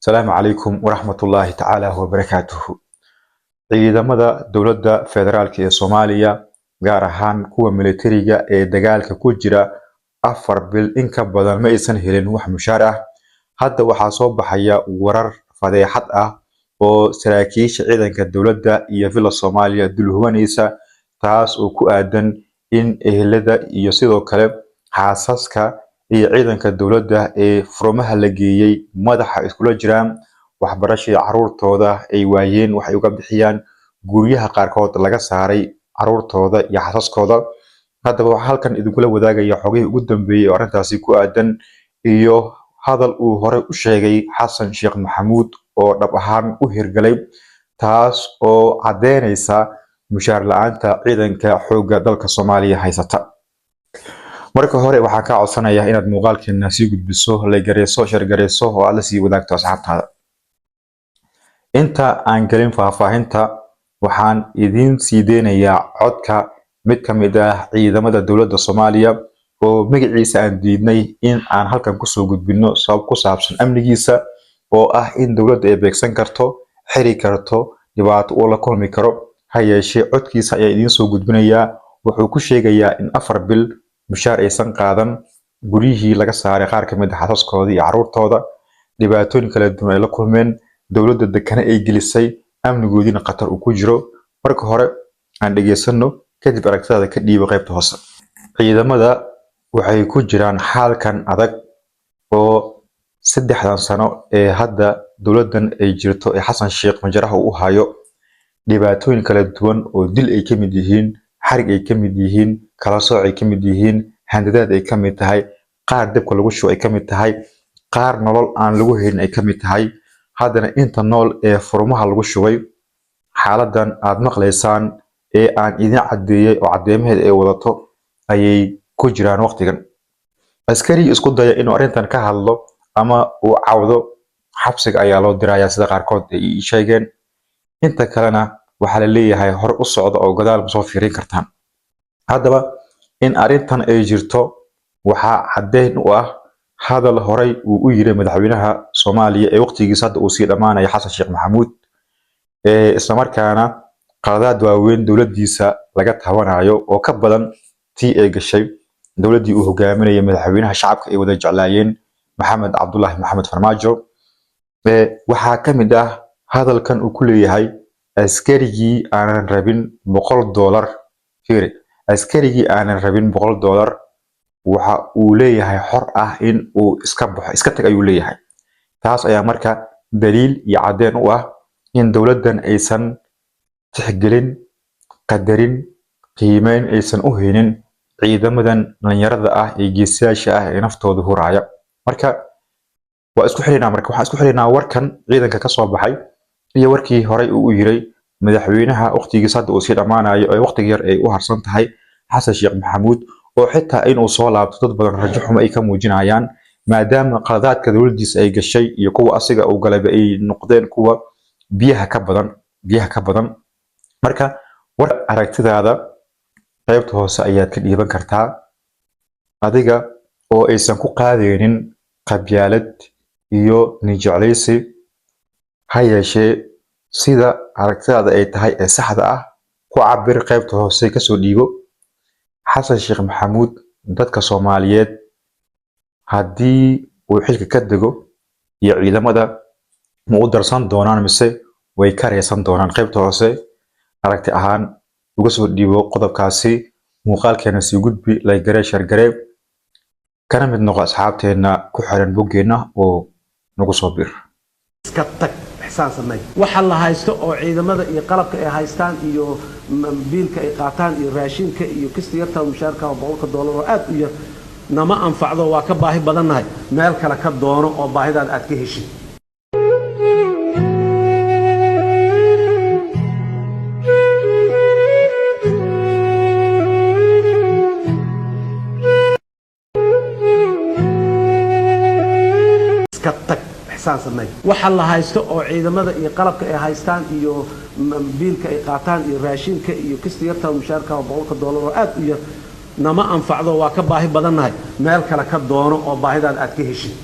Asalaamu calaykum waraxmatullaahi tacaala wabarakaatuhu. Ciidamada dowladda federaalk ee Soomaaliya, gaar ahaan kuwa militariga ee dagaalka ku jira, 4 bil in ka badan ma aysan helin wax mushaar ah. Hadda waxaa soo baxaya warar fadeexad ah oo saraakiisha ciidanka dowladda iyo Villa Soomaaliya dul hubanaysa, taas oo ku aadan in ehelada iyo sidoo kale xaasaska iyo ciidanka dowladda ee furmaha la geeyey madaxa iskula jiraan, waxbarashadii caruurtooda ay waayeen, waxay uga bixiyaan guryaha, qaarkood laga saaray caruurtooda iyo xaasaskooda. Haddaba waxaa halkan idinkula wadaagaya xogihii ugu dambeeyey oo arrintaasi ku aadan iyo hadal uu horey u sheegay Xasan Sheekh Maxamuud oo dhab ahaan u hirgalay, taas oo caddeynaysa mushaar la-aanta ciidanka xoogga dalka Soomaaliya haysata. Marka hore waxaan kaa codsanayaa inaad muuqaalkeena sii gudbiso, like gareyso, share gareyso oo aad la sii wadaagto asxaabtaada. Inta aan gelin faahfaahinta, waxaan idiin sii deynayaa codka mid ka mid ah ciidamada dowladda Soomaaliya oo magaciisa aan diidnay in aan halkan kusoo gudbino sabab ku saabsan amnigiisa, oo ah in dowladda ay beegsan karto, xiri karto, dhibaato uu la kulmi karo. Ha yeeshee codkiisa ayaa idiin soo gudbinayaa. Wuxuu ku sheegayaa in 4 bil mushaar aysan qaadan, guryihii laga saaray qaar ka mid ah xaasaskooda iyo caruurtooda, dhibaatooyin kala duwan ay la kulmeen, dowladda dekana ay gelisay, amnigoodiina khatar uu ku jiro. Marka hore aan dhegaysano, kadib aragtidaada ka dhiibo qaybta hoose. Ciidamada waxay ku jiraan xaalkan adag oo 3dan sano ee hadda dowladdan ay jirto ee Xasan Sheekh majaraha uu u hayo, dhibaatooyin kala duwan oo dil ay ka mid yihiin, xarig ay ka mid yihiin, kala sooc ay ka mid yihiin, handadaad ay ka mid tahay, qaar dabka lagu shubo ay ka mid tahay, qaar nolol aan lagu helin ay ka mid tahay. Haddana inta nool ee furmaha lagu shubay, xaaladan aad maqlaysaan ee aan idin caddeeyey oo cadeymaheeda ay wadato ayay ku jiraan waqtigan. Askari isku daya inuu arrintan ka hadlo ama uu cawdo, xabsiga ayaa loo dirayaa, sida qaarkood ay ii sheegeen. Inta kalena waxaa la leeyahay hore u socda oo gadaal ma soo fiirin kartaan. Haddaba in arrintan ay jirto waxaa caddeyn u ah hadal horay uu u yiri madaxweynaha Soomaaliya ee waqtigiisa hadda uu sii dhammaanayo, Xasan Sheekh Maxamuud, ee islamarkaana qaladaad waaweyn dowladdiisa laga tabanayo oo ka badan tii ay gashay dowladdii uu hogaaminayay madaxweynaha shacabka ay wada jeclaayeen, Maxamed Cabdullaahi Maxamed Farmaajo. Waxaa ka mid ah hadalkan uu ku leeyahay: "Askarigii aanan rabin $1, fiiri, askarigii aanan rabin $1 waxa uu leeyahay xor ah in uu iska baxo, iska tag," ayuu leeyahay. Taas ayaa marka daliil iyo caddeyn u ah in dowladdan aysan tixgelin, qadarin, qiimeyn aysan u haynin ciidamadan dhalinyarada ah ee geesiyaasha ah ee naftooda huraya. Marka waa isku xidhinaa, marka waxaan isku xidhinaa warkan ciidanka ka soo baxay iyo warkii horay uu u yiray madaxweynaha waqtigiisa hadda uu sii dhammaanayo ee waqtiga yar ay u harsan tahay, Xasan Sheekh Maxamuud, oo xitaa inuu soo laabto dad badan rajo xumo ay ka muujinayaan, maadaama qaladaadka dowladdiisa ay gashay iyo kuwa asiga uu galayba ay noqdeen kuwa biyaha ka badan, biyaha ka badan. Marka war aragtidaada qaybta hoose ayaad ka dhiiban kartaa, adiga oo aysan ku qaadaynin qabyaalad iyo nijeclaysi. Ha yeeshee sida aragtidaada ay tahay ee saxda ah ku cabir, qaybta hoose kasoo dhiibo. Xasan Sheekh Maxamuud dadka Soomaaliyeed haddii uu xilka ka dego iyo ciidamada ma u darsan doonaan mise way ka reesan doonaan? Qaybta hoose aragti ahaan uga soo dhiibo qodobkaasi. Muuqaalkeena sii gudbi, like garee, share garee, kana mid noqo asxaabteena ku xiran boggeenna oo nagu soo bir. Iska tag, ixsaan samey. Waxa la haysto oo ciidamada iyo qalabka ay haystaan iyo biilka ay qaataan iyo raashinka iyo kista yarta mushaarka oo $100 oo aad u yar nama anfacdo. Waa ka baahi badannahay. Meel kale ka doono oo baahidaada aad ka heshid. Iska tag, ixsaan samey. Waxa la haysto oo ciidamada iyo qalabka ay haystaan iyo biilka ay qaataan iyo raashinka iyo kista yarta mushaarka oo $100 oo aad u yar nama anfacdo. Waa ka baahi badannahay. Meel kale ka doono oo baahidaada aad ka heshid.